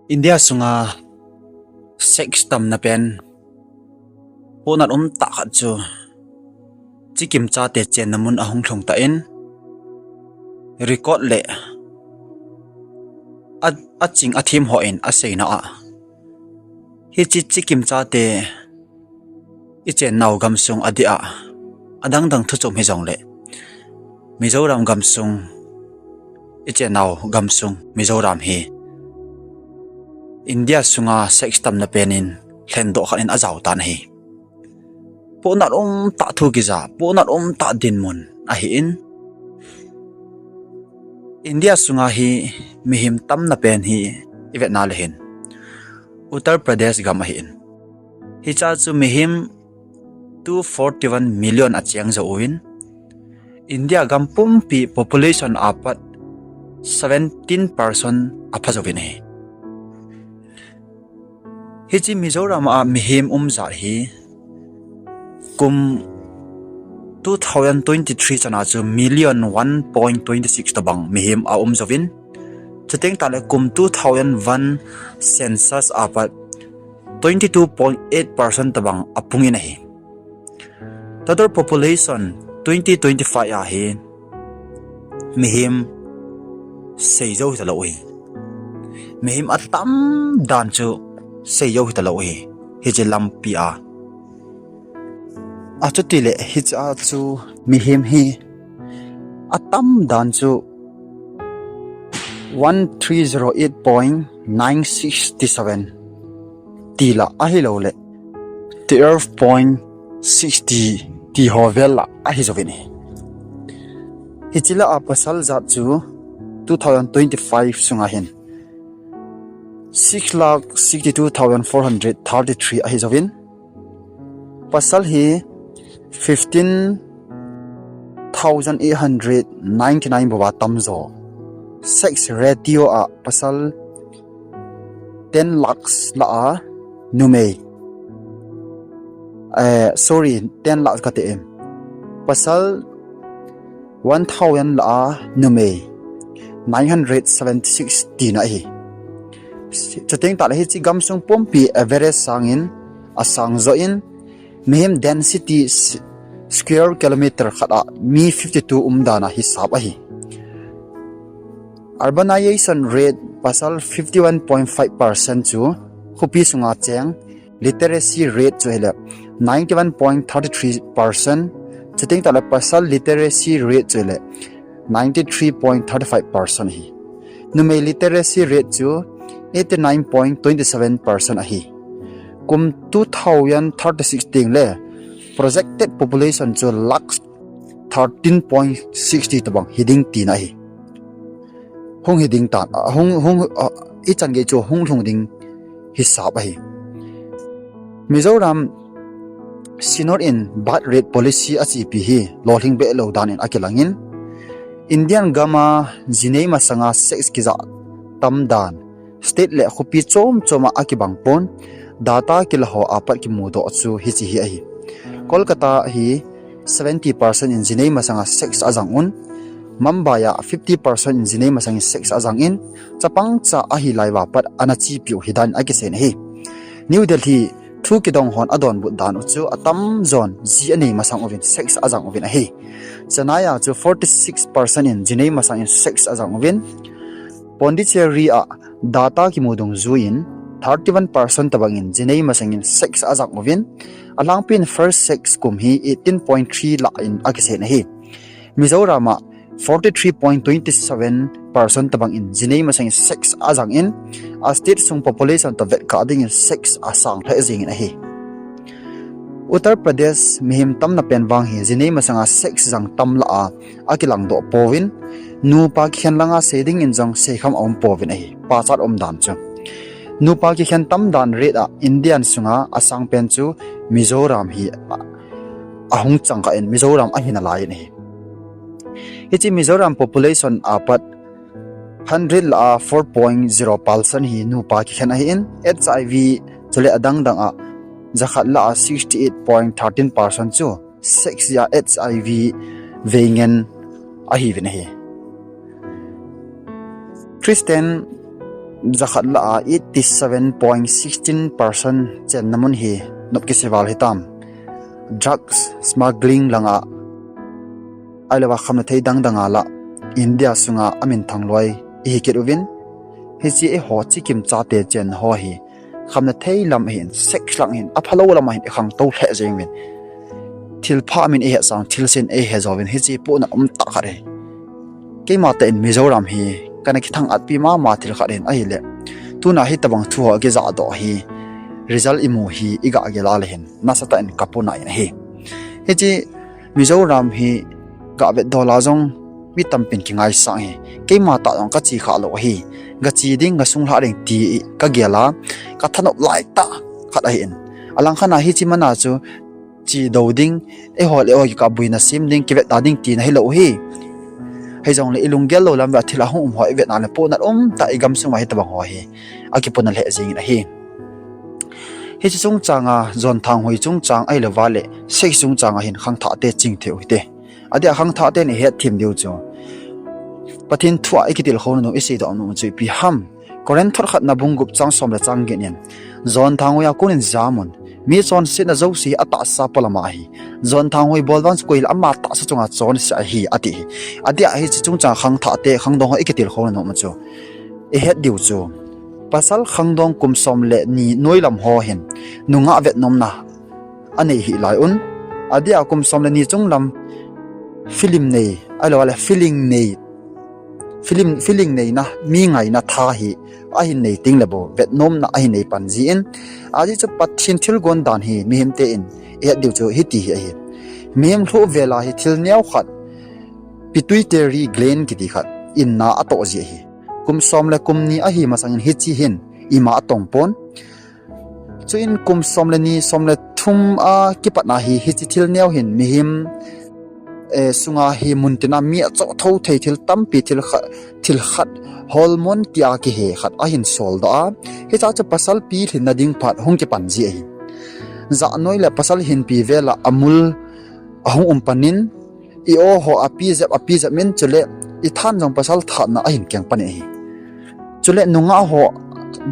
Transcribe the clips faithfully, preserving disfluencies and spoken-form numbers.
India sunga sex tamna pen pohnat um tah khat chu chikim chate chenna mun ahung lhung tan, record le a, aching athem hon aseina a, hiche chikim chate ichennau gamsung adeh a, adangdang thuchom hijongle, Mizoram gamsung, ichennau gamsung Mizoram hi India sunga sex tamna penin lhendoh khat in ajao tan ahi. Pohnat um tah thu kija, pohnat um tah dinmun ahin. India sunga hi mihem tamna pen hi ivetna le hin Uttar Pradesh gam ahin. Hiche chu mihem two forty-one million acheng jouvin, India gam pumpi population apat seventeen percent apha jouvin ahi. Hiche Mizoram a mihem um jat hi kum two thousand twenty-three chana chu million one point twenty six tobang mihem aum jouvin, chuteng tahle kum two thousand one census apat twenty two point eight percent tobang apungin ahi. Total population twenty twenty-five ahi, mihem seijou hitalou ahi. Mihem atam dan chu seijou hitalou ahi, hiche lampi a. Achutile hiche a chu mihem hi atam dan chu one three zero eight point nine six seven tila ahilouleh twelve point sixty ti ho vel la ahi jouvin ahi. Hiche la a pasal jat chu two thousand twenty-five sunga hin six lakh sixty two thousand four hundred thirty three ahi jouvin, pasal hi fifteen thousand eight hundred ninety nine bou a tamjo. Sex ratio a pasal ten lakhs la a numei, eh, sorry, ten lakhs kati em, pasal one thousand la a numei nine hundred seventy six tina ahi. Chuteng tahle hiche gamsung pumpi average sangin asang jouvin, mihem density square kilometer khat a mi fifty two umdan a hisap ahi. Urbanization rate pasal fifty one point five percent chu khopi sunga cheng, literacy rate chu hile ninety one point thirty three percent, chuteng tahle pasal literacy rate chu hile ninety three point thirty five percent ahi. Numei literacy rate chu eighty nine point twenty seven percent ahi. Kum two thousand thirty six tengle projected population chu lakh thirteen point sixty tobang hiding tina ahi. Hung hiding tan, hung, hung, ichan gei chu hung lhung ding hisap ahi. Mizoram Synod in birth rate policy achepi hi lolhing behlou dan in akilangin, Indian gam a jinei masanga sex kija tamdan state le khopi chom chom a akibang pon, data kilaho apat kimudoh chu hiche hi ahi. Kolkata hi seventy percent in jinei masanga sex ajang un, Mumbai a fifty percent in jinei masangin sex ajangin, chapangcha ahilai uva pat ana chepiu hidan akiseiyin ahi. New Delhi thu kidong hon adonbut dan u chu atamjon ji anei masang uvin sex ajang uvin ahi. Chennai a chu forty six percent in jinei masangin sex ajang uvin, Pondicherry a data kimu dungjuiyin thirty one percent tobangin jinei masangin sex ajang uvin, alangpin first sex kum hi eighteen point three lah in akiseiyin ahi. Mizoram a forty three point twenty seven percent tobangin jinei masangin sex ajangin, a state sung population toh vetkah dingin sex asang lheh jengin ahi. Uttar Pradesh mihem tamna pen vang hi jinei masanga sex jang tam lah a akilangdoh pouvin, nupa kikhen langa sei dingin jong seikham aum pouvin ahi, pachat umdan chu. Nupa kikhen tamdan rate a Indian sunga asangpen chu Mizoram hi ahung changkah in Mizoram ahi nalaiyin ahi. Hiche Mizoram population apat hundred lah a four point zero percent hi nupa kikhen ahin, HIV chule adangdang a jakhat lah a sixty eight point thirteen percent chu sex a HIV veingen ahiuvin ahi. Christian Jakhat lah a eighty seven point sixteen percent chenna mun hi nop kisival hitam. Drugs smuggling langa ailova khamna thei dangdanga la India sunga amin thang loi ihi kit uvin. Hiche eiho chikim chate chen ho hi khamna thei lam hin, sex lang hin, aphalou lam hin ikhangtou lheh jeng uvin. Thilpha min ihet sang, thilsen ihet jou uvin, hiche puna um tah khat hi. Keima tah in Mizoram hi kana kithang atpi mama thil khat hin ahile, tuna hitabang thu ho kijah doh hi result imu hi iga gel a le hin nasatah in kapuna in ahi. Hiche Mizoram hi gavet dola jong mi tampin kingaisang hi. Keima tah jong kache khalou ahi. Gache ding, gasung lha ding ti kagel a, kathanop lai tah khat ahin. Alangkhat a hiche mana chu che dou ding, eiho le eiho kikah buina sem ding, kivetna ding tina hilou hi. Hijongle ilunggel lou lam uva thil ahung um ho ivetna le puna um tah, igamsung uva hitabang ho hi akipuna lheh jengin ahi. Hiche chungchanga, jon thanghoi chungchang ahilouva le sex chungchanga hin khangthahte chingthei u hite. Adeh a khangthahten ihet them diu chu, Pathen thua ikitilkhouna nom, iseidoh nom chu ipi ham? Corinth thot khatna bung gup chang som le chang get in, jon thanghoi a konin jamun, mi chonsetna jouse atahsa polama ahi. Jon thanghoi bol vang chu koihil ama tahsa chunga chonse ahi, ati hi. Adeh a hiche chungchang khangthahte, khangdong ho ikitilkhouna nom chu ihet diu chu, pasal khangdong kum som le ni noilam ho hin nungah vetnomna anei hih lai un. Adeh a kum som le ni chunglam film nei, ahilouva le feeling nei, film, feeling neina, mi ngaina tha hi ahin nei tengle bou vetnomna ahin nei pan jin, ajeh chu Pathen thilgon dan hi mihemte in ihet diu chu hiti hi ahi. Mihem lhuh vela hi thil neo khat, pituitary gland kiti khat in na atoh ji ahi. Kum som le kum ni ahi masangin hiche hin ima atong pon. Chuin kum som le ni, som le thum a kipatna hi, hiche thil neo hin mihem, eh, sunga hi muntina mi achoh thou thei thil tampi, thil khat, thil khat hormone tia kihe khat ahin soldoh a, hiche chu pasal pilhinna ding phat hung kipan ji ahi. Jahnoi le pasal hinpi vela amul ahung um panin, i-o ho api jep, api jep in, chule ithan jong pasal thatna ahin keng pan ahi. Chule nungah ho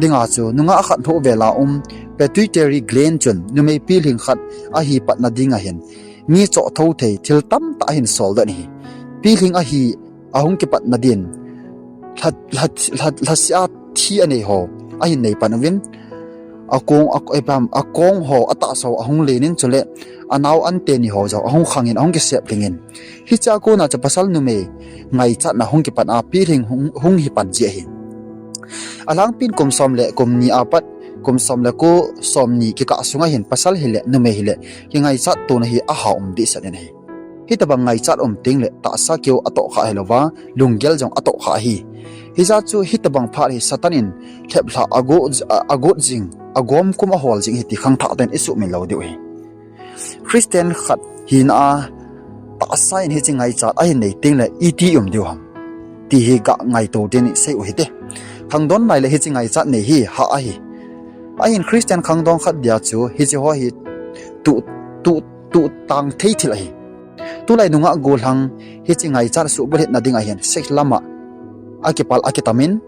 dinga chu, nungah khat lhuh vela um pituitary gland chun numei pilhing khat ahi patna dinga hin mi choh thou thei thil tamtah ahin soldoh in ahi. Pilhing ahi ahung kipatna din lha, lha, lha, lhasia thi anei ho ahin nei pan uvin, akong, a, epam, akong ho atahsa ho ahung lenin, chule anao anteni ho jong ahung khangin, ahung kisep lhingin, hichea kona chu pasal numei ngaichatna hung kipan a, pilhing hung, hung hi pan ji ahi. Alangpin kum som le kum ni apat kum som le ko, som ni kikah sunga hin pasal hile numei hile kingaichat tona hi aha um dehset in ahi. Hitabang ngaichat um tengle tahsa keu atohkha hilouva, lunggel jong atohkha ahi. Hijeh chun hitabang phat hi Satan in lheplhah agot, a, agot jing, agomkum ahol jing ahi ti khangthahten isuhmil lou diu ahi. Christian khat hina a tahsa in hiche ngaichat ahin nei tengle iti um diu ham ti hi ga ngaito dingin sei u hite. Khangdon lai le hiche ngaichat nei hi hah ahi. Ahin Christian khangdong khat dia chu hiche ho hi tu, tu, tu tang thei thil ahi. Tulai nungah gollhang hiche ngaichat suhbulhitna dinga hin sex lama akipal akitamin,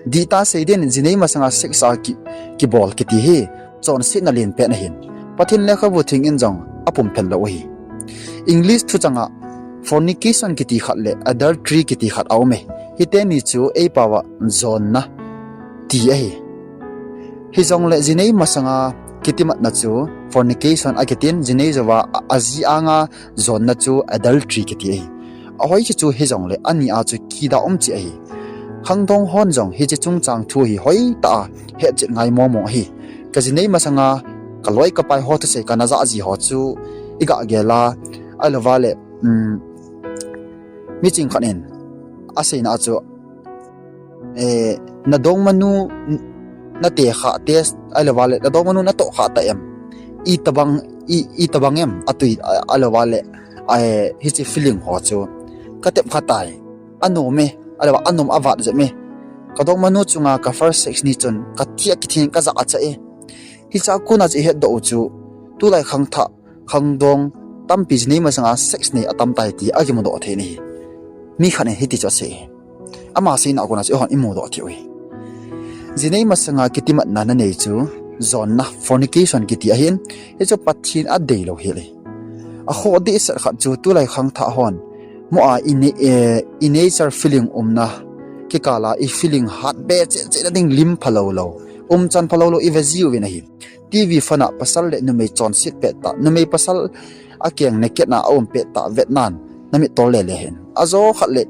dihtah sei dingin jinei masanga sex a ki, kibol kiti hi chonsetna lenpen ahin, Pathen lekhabu theng in jong apumphen lou ahi. English thuchanga fornication kiti khat le adultery kiti khat aume. Hiteni chu eipaova jonna ti ahi. Hijongle jinei masanga kitimatna chu fornication akitin, jinei jouva a, aji anga jonna chu adultery kiti ahi. Ahoi chu chu hijongle ani a chu kida um cheh ahi. Khangdong hon jong hiche chungchang thu hi hoitah a hetchet ngai mongmong ahi. Kajinei masanga kaloi kapai ho thusei kana jah ji ho chu iga gel a, ahilouva le, um, miching khat in aseina chu, eh, nadongmanu natekha te, ahilouva le nadongmanu natohkha ta em? Itobang, i, itobang em atui, a, ahilouva le, eh, hiche feeling ho chu katep kha tai. Anom e, ahilouva anom avat jep e. Kadongmanu chunga ka first sex ni chun katia kithin kajah acha e. Hichea kona chu ihetdoh u chu, tulai khangthah, khangdong tampi jinei masanga sex nei atam tai ti akimudoh thei ahi. Mi khat in hiti chu asei. Ama seina kona chu eihon imudoh thei u ahi. Jinei masanga kitimatna nanei chu, jonna, fornication kiti ahin, hichu Pathen adeilou hile. Akhoh dehset khat chu tulai khangthah hon, mo a i nature feeling umna kikala i feeling hatbe cheh cheh na ding lim phalou lou, umchan phalou lou ive jiuvin ahi. TV phone a pasal le numei chonset pettah, numei pasal akeng naked na aum pettah vetnan, namit tol lele hin. Ajo khat le,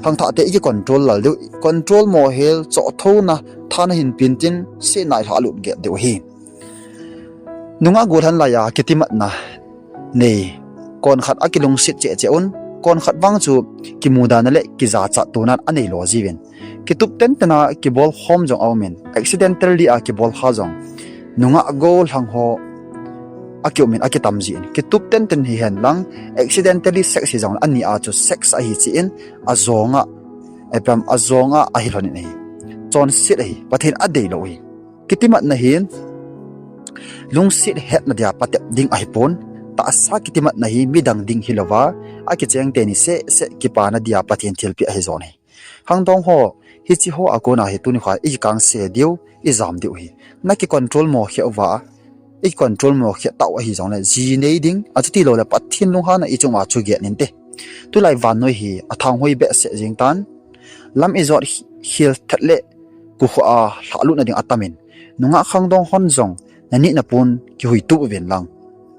khangthahte iki control lal diu, control mohel, chohthouna, thana hin pintin, se nailhah lut get diu ahi. Nungah golhan laiya kitimatna nei, konkhat akilungset cheh cheh un, konkhat vang chu kimudana le kijachat tonan aneilo jiuvin. Kitup tenten a kibolkhom jong aumin, accidentally a kibolkha jong, nungah golhang ho akiumin akitam jin. Kitup tenten hihen lang, accidentally sex hijongle, ani a chu sex ahi cheh in, ajonga, epem ajonga ahilhonin ahi. Chonset ahi, Pathen adeilou ahi. Kitimatna hin lungset hetna dia patep ding ahipon, tahsa kitimatna hi midang ding hilouva, akicheng teni sehseh kipana dia Pathen thilpeh ahijon ahi. Khangdong ho, hiche ho akona hi tunikhoa ikikangse diu, ijam diu ahi. Naki control mo kheh uva, i control mo kheh tauva hijongle, jinei ding, achuti loule Pathen lunghanna ichunguva chu get inte. Tulai vannoi hi athang hoi behseh jeng tan, lam ijot khel thet le, kukhoa lhahlutna ding atamin, nungah khangdong hon jong nanihna pon kihuitup uvin lang,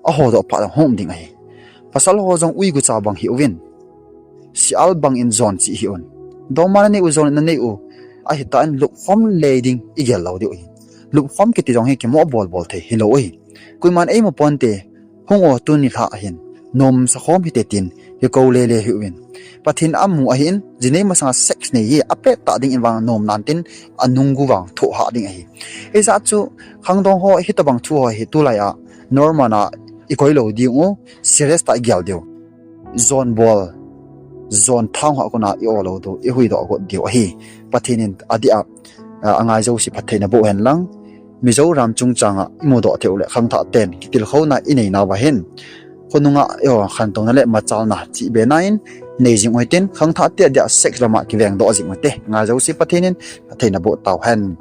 ahodoh phat lang hung um ding ahi. Pasal ho jong uigucha bang hih uvin, sial bangin jon cheh hih un. Dongma nanei u, jon nanei u, ahitan lupkhom le ding igel lou diu ahi. Lupkhom kiti jong hi kimoh bolbol thei hilou ahi. Koiman eimu ponte, hung o tuni lhah ahin, nomsa khom hite tin, kikou lele hih uvin. Pathen amu ahin, jinei masanga sex nei hi apettah dingin vang nom nan tin, anunggu vang thohhah ding ahi. Hijeh chun, khangdong ho hitobang thu ho hi tulai a normal a ikoi lou diu, serious tah a igel diu. Jon bol, jon thang ho a kona i-o lou diu, ihuhdoh got diu ahi. Pathen in adeh a, a, angai jouse phatthei naboh hen lang, Mizoram chungchang a imudoh thei u le khangthah ten kitilkhouna inei nauva hin, khonunga eiho khantouna le machalna chihbena in nei jing u hitin, khangthah te adeh a sex lama kivengdoh jing u hite. Ngai jouse Pathen in phatthei naboh tau hen.